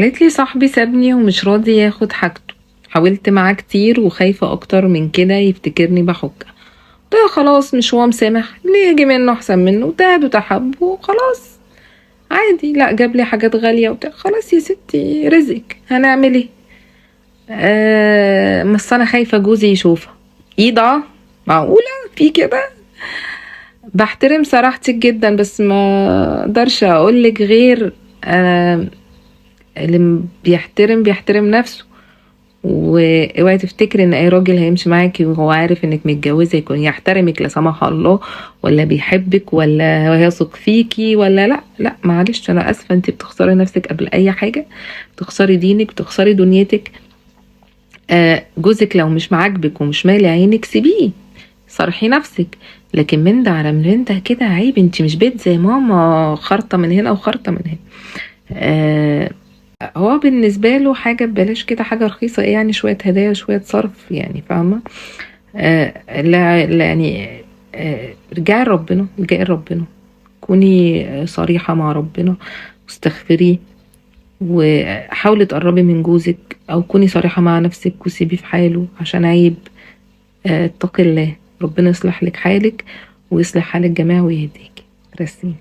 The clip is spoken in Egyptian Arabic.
قالت لي صاحبي سابني ومش راضي ياخد حاجته، حاولت معاه كتير وخايفة اكتر من كده يفتكرني بحجة. قلت لها خلاص مش هو مسامح، اللي يجي منه احسن منه، تهدوا تحبوا وخلاص عادي. لا جاب لي حاجات غالية وبتاع، خلاص يا ستي رزقك، هنعمل ايه؟ بس انا خايفة جوزي يشوفها. ايه ده؟ معقولة في كده؟ بحترم صراحتك جدا، بس ما اقدرش اقولك غير اللي بيحترم بيحترم نفسه. واوعي تفتكري ان اي راجل هيمشي معاكي وهو عارف انك متجوزة يكون يحترمك لا سمح الله، ولا بيحبك، ولا هيثق فيكي، ولا لا لا معلش انا اسفه، انت بتخسري نفسك قبل اي حاجة، بتخسري دينك، بتخسري دنيتك. جوزك لو مش معاجبك ومش مالي عينك سيبيه، صرحي نفسك، لكن من ده على من ده كده عيب. انت مش بيت زي ماما، خرطه من هنا وخرطه من هنا. هو بالنسبة له حاجة ببلاش كده، حاجة رخيصة، ايه يعني شوية هدايا شوية صرف يعني، فاهمة؟ لا لا يعني، ارجعي لربنا، ارجعي لربنا، كوني صريحة مع ربنا واستغفريه، وحاولي تقربي من جوزك، او كوني صريحة مع نفسك وسيبيه في حاله عشان عيب. اتقي الله، ربنا يصلح لك حالك ويصلح حال الجميع ويهديك. رسيم.